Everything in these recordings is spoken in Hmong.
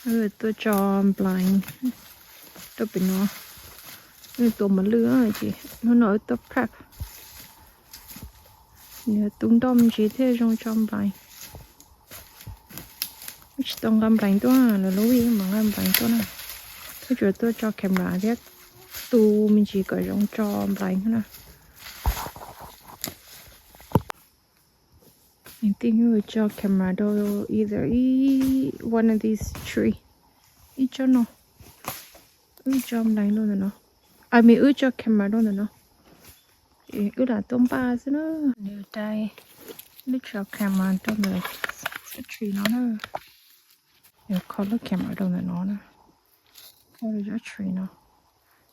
Wb tuaj tso blind rau pem no. Wb tua mos lwj ces hnub no wb tuaj prep. Nws tu nroj me ntsis thiaj zoo tso blind. Wb tsis tau nqa blind tuaj, lawv lub vij wb mam nqa blind tuaj na. Wb tsuas tuaj tso camera thiab tu me ntsis kom zoo tso blind na. Tij wb tso camera rau either ib one of these tree, ib tsob no, wb tso blind rau ntawm no, I mean wb tso camera rau ntawm no. Ces wb lam tuaj npaj xwb na. Nws dai, wb tso camera rau ntawm tsob tree no na. Yog kho lub camera rau ntawm no na, kho rau tsob tree no,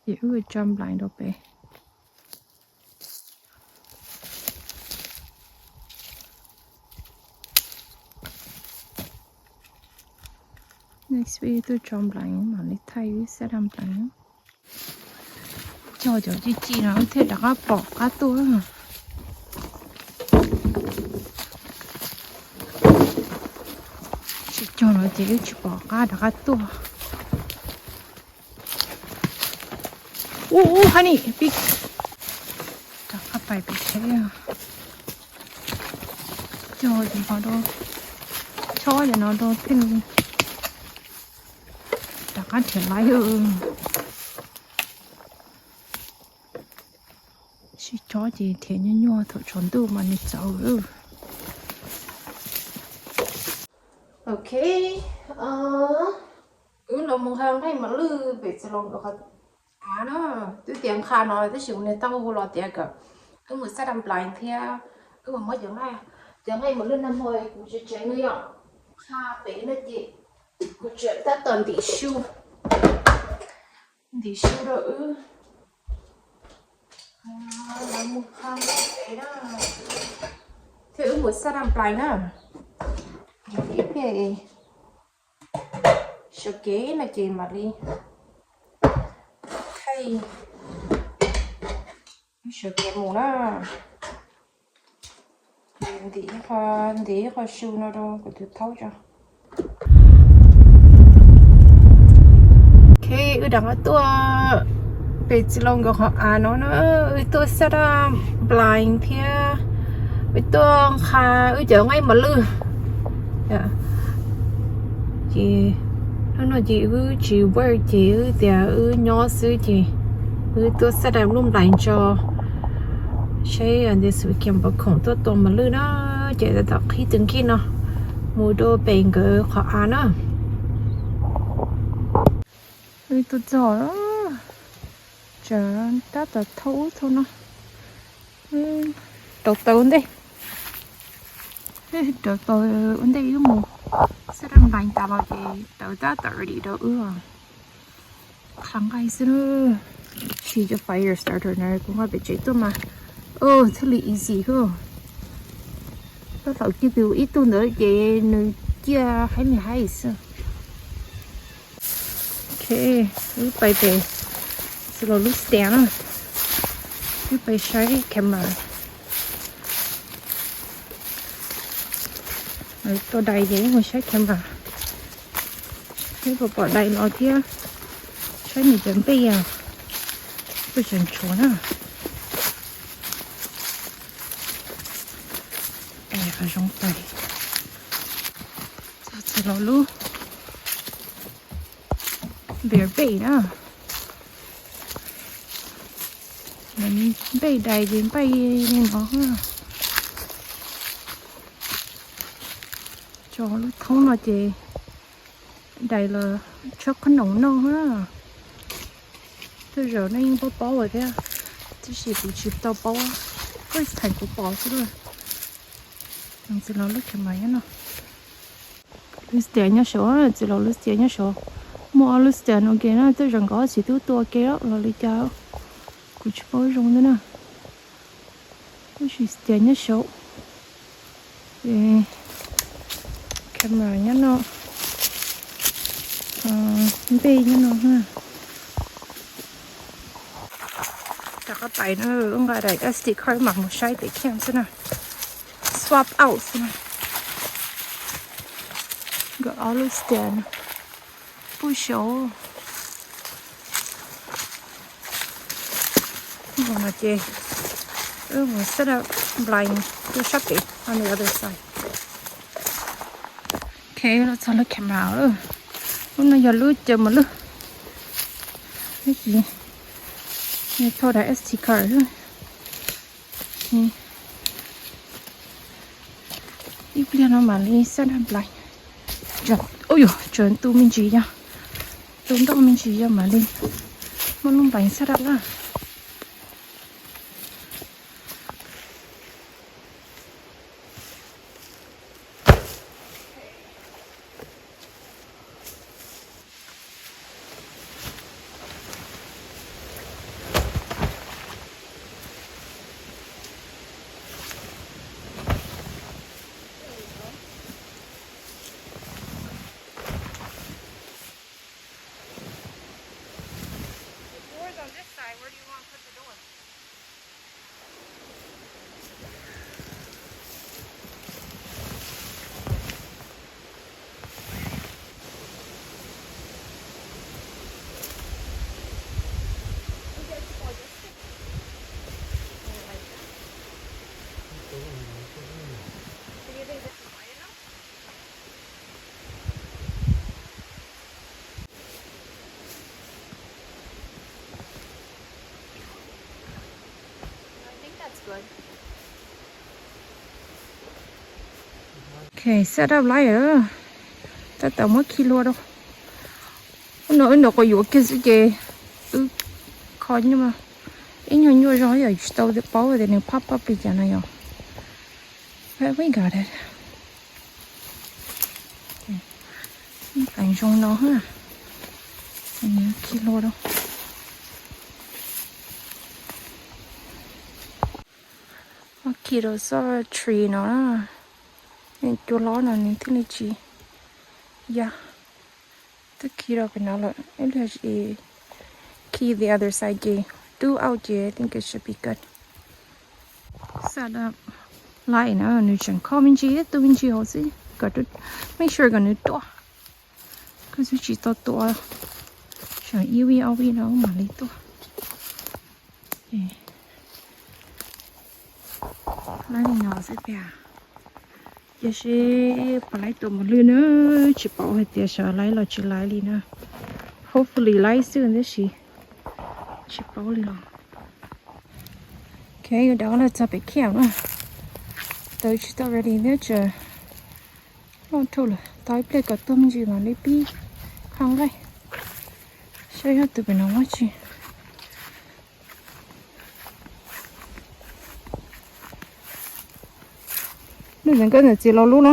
ces wb tso blind rau pem. Next week tuaj tso blind mam li thaij wb setup blind. Cog cov ci ci no thiaj rov qab pom qab tuaj. Tsis cog no ces wb tsis pom qab rov qab tuaj. Ub, ub, honey, pib rov qab pais pem tsheb. Cog ces ho rau, chob ces no rau thiaj li rov qab nrhiav laib. Sib chob ces nrhiav nyuaj nyuaj thaum tsaus ntuj mas nws txawv. Ok, wb los mus nqa nqaij mos lwj pem txiv laus nkawd qhov av na. Twb tias nqa no tab sis kuv niag tau hu los tias kom wb mus xab dam blind thiab wb mus muab cov nqaij, cov nqaij mos lwj nag hmo kuv tsev tsev no yom, nqa pem no ces kuv tseem tab tom ntim su, ntim su rau wb. Lawv mus qhov pem na, thiab wb mus xab dam blind na. Ib pliag sawv kev no ces mam li thaij sawv kev mus na. Ntim, ntim qhov su no rau kuv tus thaub tso. Ok, wb rov qab tuaj pem txiv laus nkawd qhov av no na, wb tuaj xab dam blind thiab wb tuaj nqa wb cov nqaij mos lwj. Ces hnub no ces wb tsis work ces wb tias wb nyob xwb ces wb tuaj xab dam lub blind tso. Saib ntawm xub kiam pov khoom tuaj tua mos lwj na, ces tab tom qhib tus nkij no mus rau pem nkawd qhov av na. Wb tuaj txog, tsam tab tom thauj ub thauj no, rauv taws ua ntej, rauv taws ua ntej wb mus xab dam blind tas los ces taws tab tom ready rau wb. Qha nqaij xwb na, siv cov fire starter na kuv nqa pem tsev tuaj mas thiaj li easy xwb. Tab tom kiag tus ib tug ntawd ces nws ciaj haib li haib xwb. Ok, wb pais pem txiv laus lub stand na, wb pais saib camera. Tua dais ces wb mus saib camera, saib puas pom dais los thiab, saib nws cov npej os, puas tseem tshuav na. Qhov zoo tais, txog txiv laus lub bear bed na. Npej dais ces npej li no. Tso lub thoob no ces dais los tshuab qhob noom noj na. Tej zaum nej yeej paub paub lawm thiab, tab sis kuv tsis tau paub, first time kuv pom xwb. Txiv laus lub camera nyob no. Lub stand nyob saud, txiv laus lub stand nyob saud. Muaj ob lub stand ua ke na, tej zaum nkawd tsis tub tua ke los li cas, kuv tsis paub zoo thiab na. Tab sis stand nyob saud. Camera nyob no, npej nyob no. Rov qab pais na, wb nqa daim S D card mam mus saib pem camp xwb na. Swap out xwb na. Nkawd ob lub stand. Puj xyov. Mus no ces wb mus set up blind rau sab pem on the other side. Ok, los txog lub camera lawm. Lub no yog lub caw mos lwj. Lub tsis, thauj daim S D card xwb. Ib pliag no mam li set up blind. Ub yus, tseem tu me ntsis yog, tu nroj me ntsis yog mam li muaj lub blind set up na. The door's on this side. Where do you want to put the door? Ok, set up light. Tab tom muab khi hlua rau. Ub no wb nrog quas yuav kiag xwb ces wb kho nyuaj, ib nyuag nyuaj zog yom, tsis tau paub tias nws pop up li cas no yom. But we got it. Ib qees zoo no ha. Khi hlua rau. Khi rau txoj tree no na. Cua hlob no nws thiaj li tsis ya. Twb khi rau pem no lawm, ib pliag khi the other side ces tub out ces I think it should be good. Set up light na, nws tseem kho me ntsis, tu me ntsis hauv xwb, kom, make sure kom nws tuaj. Koj twb tsis tau tua, tsam ib vij ob vij no mam li tuaj. Laib li no xwb tiag. Tiam sis puas laib tua mos lwj na, tsis paub hais tias xyov laib los tsis laib li na. Hopefully laib xwb tab sis tsis paub li los. Ok, yuav dov los txog pem khiam na. Tau tsis tau ready thiab tseem loj dhau lawm, tau ib pliag kom tuag me ntsis mam li pib kho nqaij. Saib yog tus pem no muaj tsi. Lub ntawd nkawd ntawm txiv los lub no.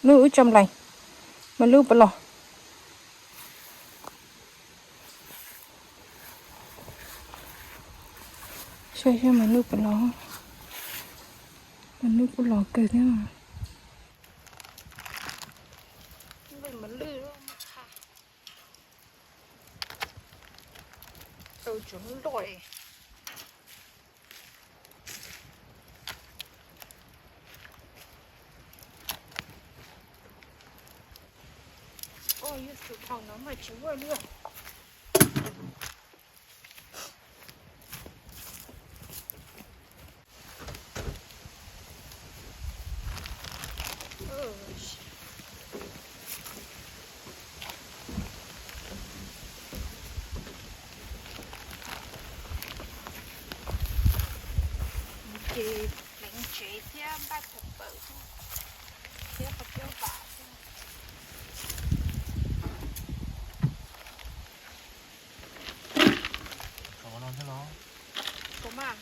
Lub wb tso nplaim, mas lub puas los. Saib saib mas lub puas los, mas lub kuj los kawg thiab. Tau tsuav loj. Oj, yus tus thau no mas tsis muaj li. Ces pleev tsev thiab npaj thaum pawm thiab qhov coj vam thiab. Kuv mas.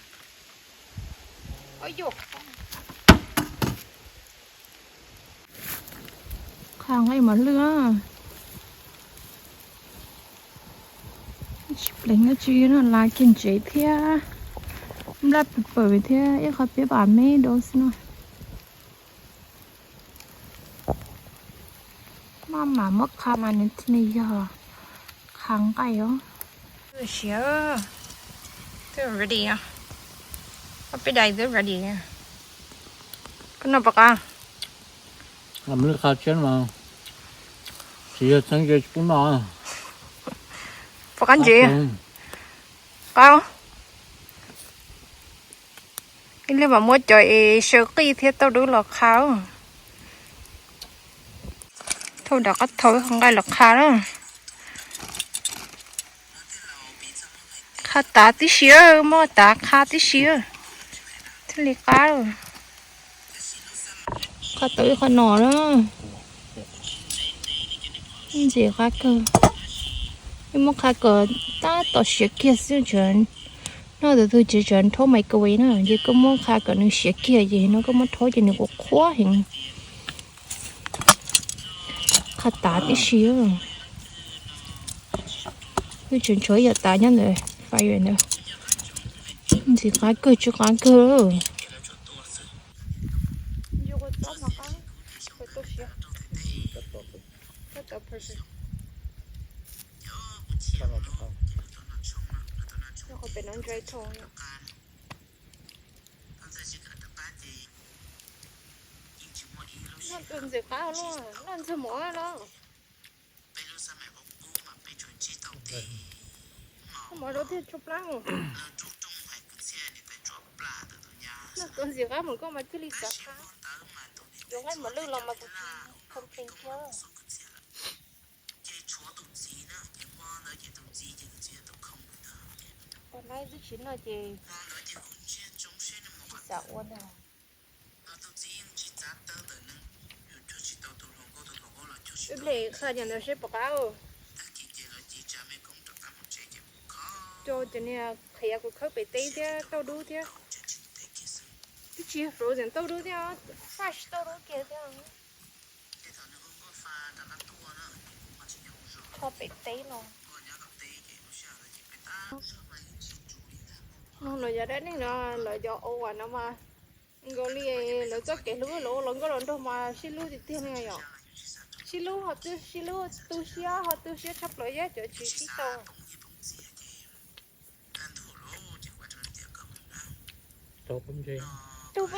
Oj yus. Qha nqaij mos lwj. Tsis pleev dab tsi no, la kiag ntsev thiab nplaj pawg pawg thiab ib qho peb pam me dau xwb no. Maj mam muab qha mas nws thiaj li yog qha nqaij os. Siav, twb ready os. Ob peb daim twb ready. Koj noj puas qab? Li qha tseeb mas tsis yog txheeb ze tsis pub noj. Pom qab ntsev. Qab. Ib leeg mas muab cov es saw qij thiab tauj dub los qha. Thauj nram qab thau nqaij los qha na. Qha tav tib si, muab tav qha tib si thiaj li qab. Qha tau ib qho no na. Ntxim qab kawg. Yeej muab qha kom tab tom siav kiag xwb, noj tus twg tseem tshuav nrhaub microwave na, ces koj muab qha kom nws siav kiag ces no koj muab rhaub ces nws kuj qhuav heev. Qha tav tib si. Wb tseem tshuav ib yam tav nyob ntawm fire ntawd. Ntxim qab kawg, tsw qab kawg. Noj tus ntxim qab los, noj ntxuag mov los. Noj mov rau thiaj tshuaj plab. Noj tus ntxim qab mas koj mas thiaj li xav qab. Yuav nqaij mos lwj los mas tus txiv complain thiab. Ua laib twb tsis noj ces tsis xav ua ntag. Wb hle qha cov ntawd seb puas qab. Rau cov niag qhiav kuv khawb pem teb thiab tauj dub thiab. Twb tsis yog frozen tauj dub thiab, fresh tauj dub kiag thiab. Qha pem teb los. No los yog dab neeg no, lawv cov ua no mas nkaus li lawv txoj kev hlub los ua los nkauj los nraug mas sib hlub tiag tiag li yom. Sib hlub ho tu, sib hlub tu siab ho tu siab tshaj plaws yog cov tsis sib tau. Tau pob ntseg. Txawj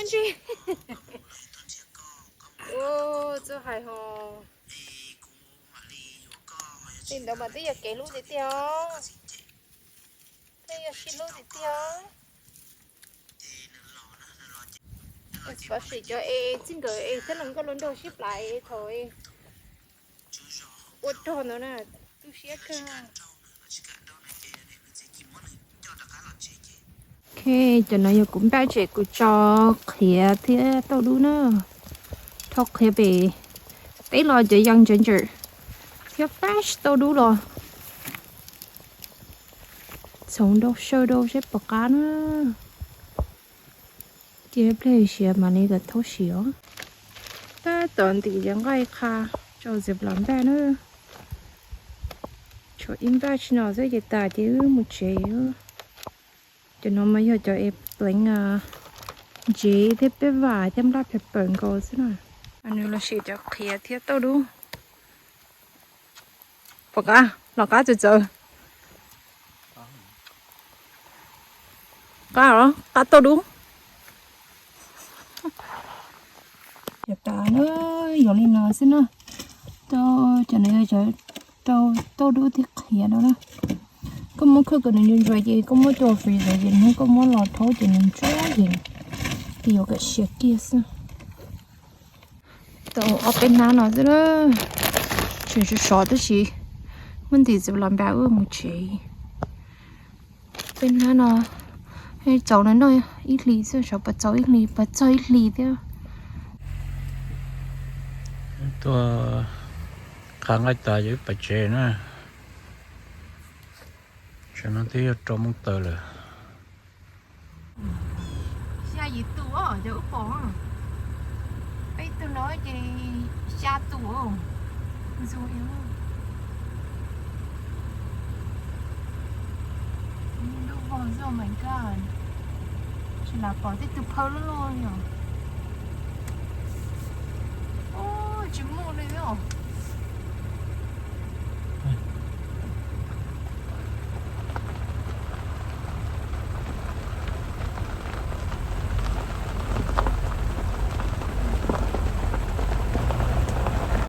hais ho. Li ntawd mas twb yog kev hlub tiag tiag os. Twb yog sib hlub tiag tiag. Xav sim cov es txij nkawm es thiab los nkauj los nraug sib plam es thaum ua rog ntawd na, tu siab kawg. Ok, cov no yog kuv npaj tseg kuv tso qhiav thiab tauj dub na. Rho qhiav pem teb los cov young ginger thiab fresh tauj dub los txhoov rau saw rau seb puas qab na. Cia ib pliag siav mam li kom thaub siav os. Tab tom ntim cov nqaij qha rau Ziploc bag na. Tshuav ib batch no xwb ces tas ces wb mus tsev. Cov no mas yog cov eggplant, ntsev thiab peb vam thiab black pepper nkaus xwb na. Nws los sim cov qhiav thiab tauj dub. Puas qab? Los qab txawv txawv. Qab los qab tauj dub. Yog tas na, yog li no xwb na. Tau, cov no yog cov tauj dub thiab qhiav no na. Koj muab khuj kom nws ntsuab ntsuab ces koj muab coj freezer ces hnub koj muab los rhaub ces nws ntsuab ces, ces yuav kom siav kiag xwb. Tau ob peb hnab no xwb na, tseem sov sov tab sis muab ntim Ziploc bag wb mus tsev. Peb hnab no txaus noj ib hlis xwb, sov puas txaus ib hlis, puas txog ib hlis thiab. Tuaj qha nqaij tas ces wb pais tsev na. Tam no twb yog rau moos taws lawm. Xya yim tus os, cov wb pom. Peb tug no ces xya tus os. Ntxuag li. Lub vog zoo mas nkaj. Tsis lam pom tej tug phawj loj loj li os.